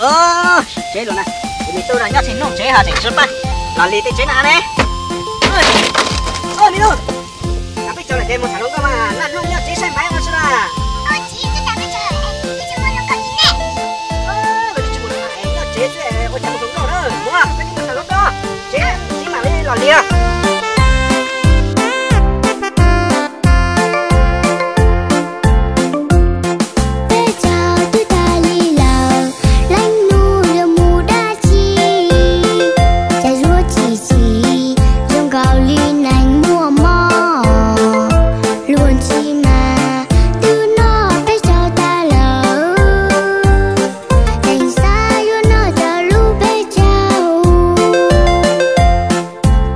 Tsev los na, kuv tus tub no nyob tsis noj tsev ho tseem tsw paj los li tej tsev na ne. Ua li lauj, peb tso lawm ces mus tham hluas nkauj mas noj nyob tsev saib maiv no xwb na. Nyob tsev xwb ua cas mus hluas nkauj na, mus peb mus tham hluas nkauj tsev txiv mam li los li. Peb caug twb tag li lawm, leej nus yuav mus dab tsi? Cas zuag chim chim zoo nkaus li neeg muaj mob. Luag ntshis mas twb noj peb caug tag lawm, neeg xav yuav noj cov lub peb caug.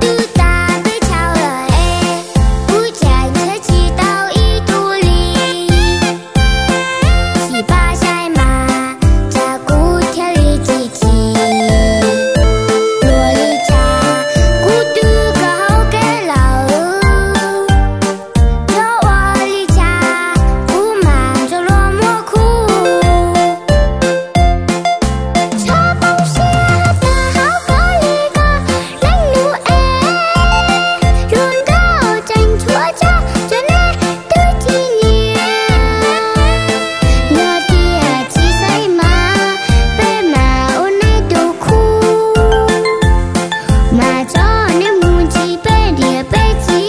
Twb tas peb caug lawm es kuv cas nrhiav tsis tau ib tug li. Xyem paj sai mas cas kuv thiaj li tsis chim. Luag li cas kuv twb kawg hauv kev lawm, yuav ua li cas kuv mam nrog luag muab khub. Txhob poob siab tag hauv koj li koj leej nus es, hluas nkauj tseem tshuav tso, cov neb twb tsis nyiam. Yog tias tsis xaiv mas peb mam ua neb tus khub, mas tso neb mus ntsis peb niam peb txiv.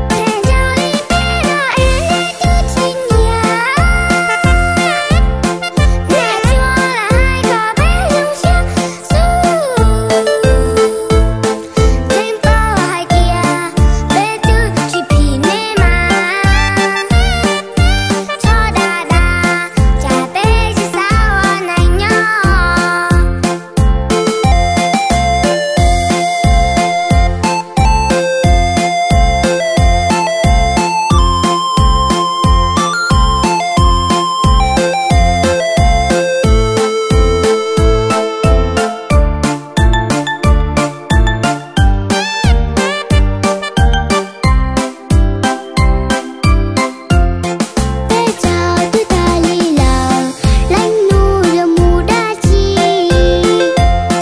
Phem nrog li peb los es neb twb tsis nyiam, neb tsuas lam hais kom peb zoo siab xwb. Neb paub hais tias peb twb tsis phim neb mas, txhob dag dag, cas peb tsis xav ua neeg nyob. Peb caug twb tag li lawm, leej nus yuav mus dab tsi?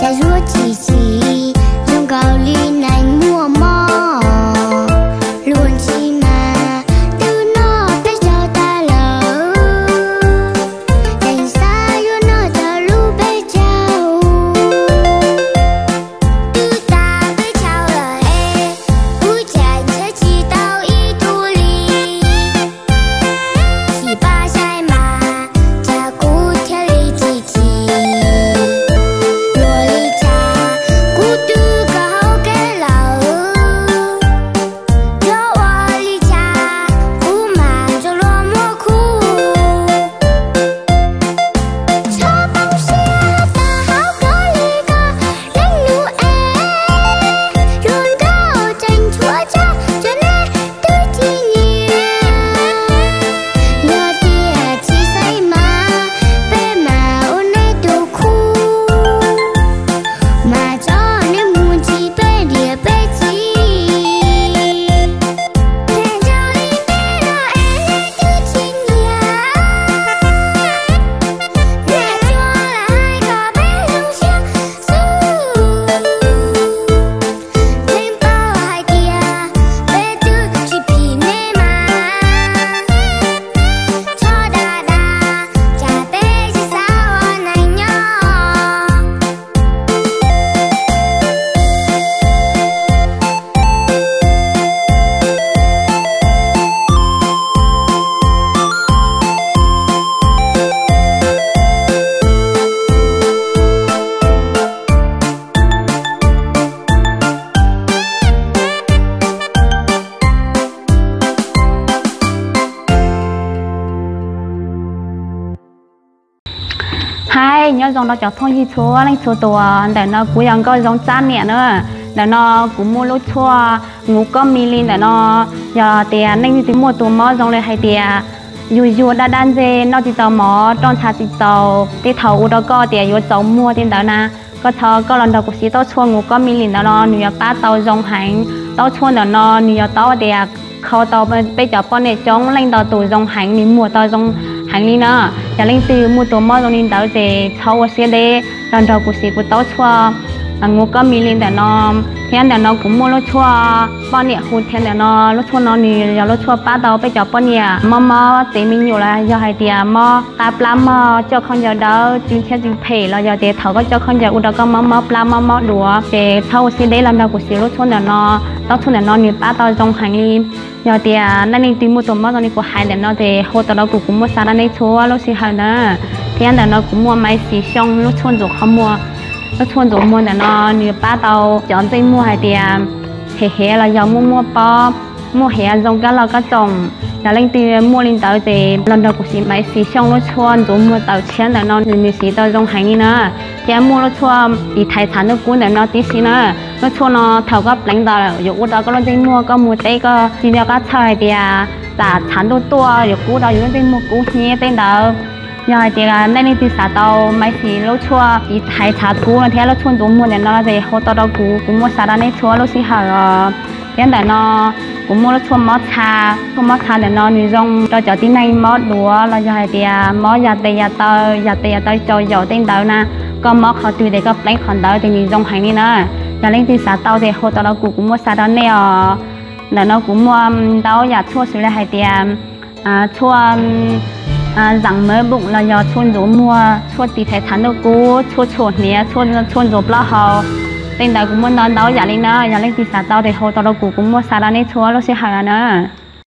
Cas zuag chim chim zoo nkaus li neeg muaj mob. Luag ntshis mas twb noj peb caug tag lawm, neeg xav yuav noj cov lub peb caug. Twb tas peb caug lawm es kuv cas nrhiav tsis tau ib tug li. Xyem paj sai mas cas kuv thiaj li tsis chim. Luag li cas kuv twb kawg hauv kev lawm, yuav ua li cas kuv mam nrog luag muab khub. Txhob poob siab tag hauv koj li koj leej nus es, hluas nkauj tseem tshuav tso, cov neb twb tsis nyiam. Yog tias tsis xaiv mas peb mam ua neb tus khub, mas tso neb mus ntsis peb niam peb txiv. Phem nrog li peb los es neb twb tsis nyiam, neb tsuas lam hais kom peb zoo siab xwb. Neb paub hais tias peb twb tsis phim neb mas, txhob dag dag, cas peb tsis xav ua neeg nyob. Hais nyob zoo rau cov phooj ywg txhua leej txhua tus, ntawm no kuv yog Nkauj Zoo Tsab Niam na. Ntawm no kuv muaj lub tshuaj Nus Kob Mi Li ntawm no, yog tias nej leej twg muaj tus mob zoo li hais tias yug yuag daj daj ntseg, noj tsis tau mov, roj ntsha tsis txaus, tej thaum ua rau koj tias yuav txaus muag tej ntawd na, koj thov koj los nrog kuv siv tau tshuaj Nus Kob Mi Li ntawm no nws yuav pab tau zoo heev. Tau tshuaj ntawm no nws yog tau tias kho tau peb cov poj niam coob leej ntau tus zoo heev, nws muag tau zoo heev li na. Yog leej twg muaj tus mob zoo li ntawd ces txhob ua siab deb, los nrog kuv siv kuv taub tshuaj ngu koj mi li ntawm no. Thiab ntawm no kuv muaj lub tshuaj poj niam hu thiab ntawm no, lub tshuaj no nws yog lub tshuaj pab tau peb cov poj niam mob mob tev me nyuam los yog hais tias mob qab plab mog, coj khaub ncaws dawb, tsw ntxhiab tsw phem los yog tias thaum koj coj khaub ncaws ua rau koj mob mob plab mob mob duav ces txhob ua siab deb, los nrog kuv siv lub tshuaj ntawm no. Lub tshuaj ntawm no nws pab tau zoo heev li. Yog tias nej leej twg muaj tus mob zoo li kuv hais ntawm no ces hu tau rau kuv, kuv muaj xa rau nej txhua lub sij hawm na. Thiab ntawm no kuv muaj Maiv Xis Xyooj lub tshuaj ntxuav qhov muag. Lub tshuaj ntxuav muag ntawm no nws pab tau cov ntsej muag hais tias hev hev los yog muaj muaj pob, muaj hev zoo kab loj kab txoom. Yog leej twg muaj li ntawd ces los nrog kuv siv Maiv Xis Xyooj lub tshuaj ntxuav muag tawm tshiab ntawm no, nws siv tau zoo heev li na. Thiab muaj lub tshuaj tiv thaiv tshav ntuj kub ntawm no tib si na. Lub tshuaj no thaum koj pleev ntawd yuav ua rau koj lub ntsej muag, koj mus teb koj tsis nco qab txhawj hais tias tsam tshav ntuj tuaj yuav kub rau yus lub ntsej muag kub hnyiab tej ntawd. Yog hais tias nej leej twg xav tau Maiv Xis lub tshuaj tiv thaiv tshav kub no thiab lub tshuaj ntxuav muag ntawm no ces hu tau rau kuv, kuv muaj xa rau nej txhua lub sij hawm os. Thiab ntawm no kuv muaj lub tshuaj mob txha. Tshuaj mob txha ntawm no nws zoo rau cov tib neeg mob duav los yog hais tias mob yas tes yas taw, yas tes yas taw tsaus yaum tej ntawd na. Koj mob qhov twg ces koj pleev qhov ntawd ces nws zoo heev li na. Yog leej twg xav tau ces hu tau rau kuv, kuv muaj xa rau nej os. Ntawm no kuv muaj ntau yam tshuaj xws li hais tias tshuaj zeem mab boom los yog tshuaj ntxuav muag, tshuaj tiv thaiv tshav ntuj kub, tshuaj tshuam hniav, tshuaj ntxuav plaub hau. Tej ntawd kuv muaj ntau ntau yam li na. Yog leej twg xav tau ces hu tau rau kuv, kuv muaj xa rau nej txhua lub sij hawm na.